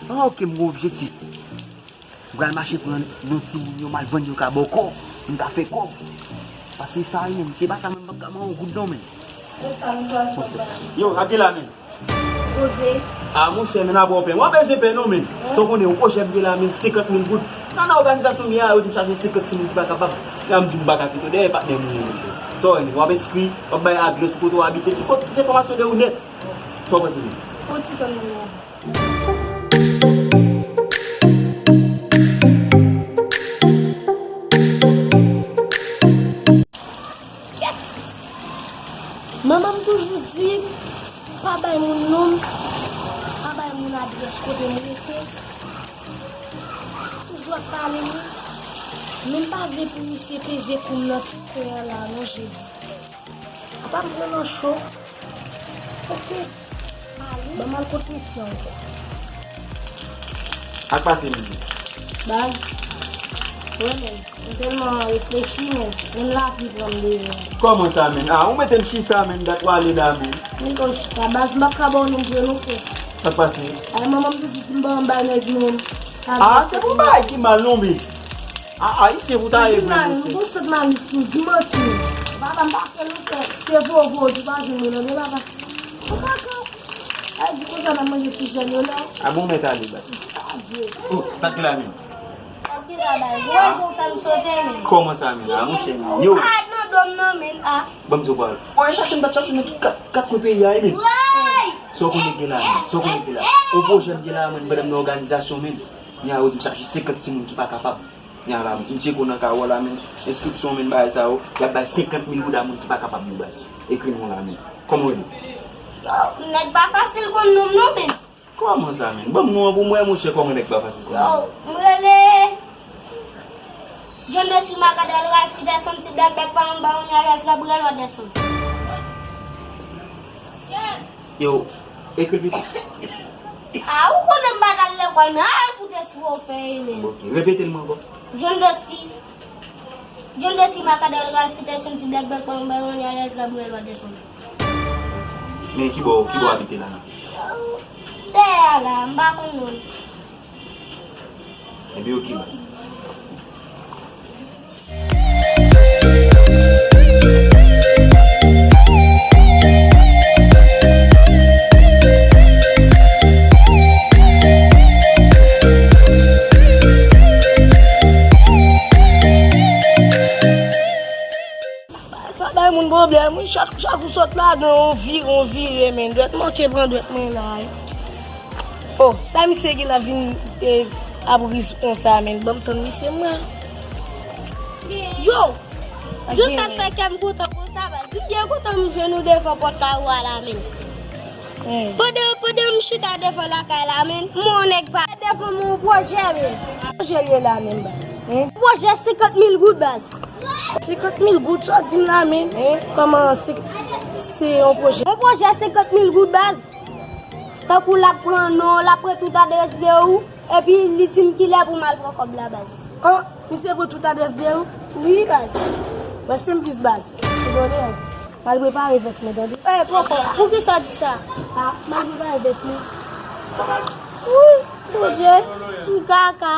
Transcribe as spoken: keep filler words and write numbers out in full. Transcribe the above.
Ah, ok, m gen objektif. M pral mache pran yon ti moun yo, m al vann yo ka bòkò, m ka fè kòb. Paske sa yo menm, se pa sa menm, m p ap ka manyen yon goud non, men. Yo, ap gen la, men. Poze. Ah, monchè, men, ap wè w pè. W ap bezwen pè non, men. Sa w konnen, yon pwojè m gen la, men, senkant mil goud. Nan, nan òganizasyon m ye a, yo di m chache senkant timoun ki pa kapab. La, m di m pa ka kite w dèyè, patnè m ou ye, monchè. Sa w wè, men, w ap enskri, w ap bay adrès ou, kote w abite, tout, tout enfòmasyon de ou nèt. Sa w panse, men? Yon ti pè m nan. Manman m toujou di m, pa bay moun non m, pa bay moun adrès kote m rete. Toujou ap pale wi. Men m pa vle pou misye peze kou m nan ti kwen an la non, Jezi. Apa m pran nan cho. Ok. Ban m al kot misye ankò. Ak pase, men. Baz. Wi, men. Mwen tèlman reflechi, men. Menm lapli pran m deyò. Kòman sa, men? Ah, ou mete m chita, men, dat w ale la, men. Mwen kon chita. Baz, m p ap ka ba w non, non, frè. Ak pase. Ay, manman m toujou di m ba m bay nèg non. Ah, se pou bagay ki mal, non, men. Ah, Ayisyen pou ta ye vre, mesye. Ou gon sant malis ou, di manti. Papa m pa fè lontan, se vovo, di pa jwenn mwen tande, papa. Ou pa ka. Ay, di konsa n ap manje ti jèn yo la. Ah bon, mèt ale, baz. Adye. Oh, sa k la, men? Sa k la, baz? Ou wè jan w fè m sote, men. Kòman sa, men? Ah, monchè, men. Yo. Ou pa nan dòm nan, men, ah. Ban m di w pawòl. Bon, e chache m t ap chache nan tout kat, kat kwen peyi a, men. Sa w konnen gen la, men. Sa w konnen gen la. Yon pwojè m gen la, men, pandan m nan òganizasyon, men. Nya yo di m chache senkant timoun ki pa kapab. Nya la, m tcheke w nan kawo la, men. Enskripsyon, men, bagay sa yo. Y ap bay senkant mil goud a moun ki pa kapab, men, baz. Ekri non la, men. Kòman w rele? Yo, nèg pa fasil konn non m non, men. Kòman sa, men? Ban m non an pou m wè, monchè, kòman nèg pa fasil konn non. Yo, m rele John Dossi Macadel Ralph Peterson, ti bèk bèk pa anba yon alèz Gabriel Waderson. Yo, ekri l pito. Ah, ou konnen m pa t al lekòl, men ay fout espri w fè, men. Ok, repete l mwen ankò. John Dossi. John Dossi Macadel Ralph Peterson, ti bèk bèk pa anba yon alèz Gabriel Waderson. Men ki bò, ki bò w abite la, non? Dèyè a la, m pa konn non. Ebyen, ok, baz. Sa bay moun pwoblèm, wi. Chak, chak ou sot ladan, on vire, on vire, men. Dwèt manke pran dwèt mwen la, wi. Oh, sa misye gen la vin, eh, ap riz konsa, men. Ban m tann misye, mwen. Yo! Sa gen, men. Sa fè kè m kontan konsa, baz. M byen kontan m jwenn ou devan pòt kay ou a la, men. Pandan, pandan m chita devan lakay la, men, m wè yon nèg pa devan m yon pwojè, men. Pwojè l ye la menm, baz. Pwojè senkant mil goud, baz. Senkant mil goud, sa w di m la, men? Kòman se, se yon pwojè? Yon pwojè senkant mil goud, baz. Tankou l ap pran non, l ap pran tout adrès de ou, epi li di m kilè pou m al pran kòb la, baz. An, misye pran tout adrès de ou? Wi, baz. Mwen se m jis, baz. Kondoleyans. M al prepare vès mwen, tande. Eh, poko, poukisa w di sa? Ah, m al prepare vès mwen. Wi, Bondye, ti kaka.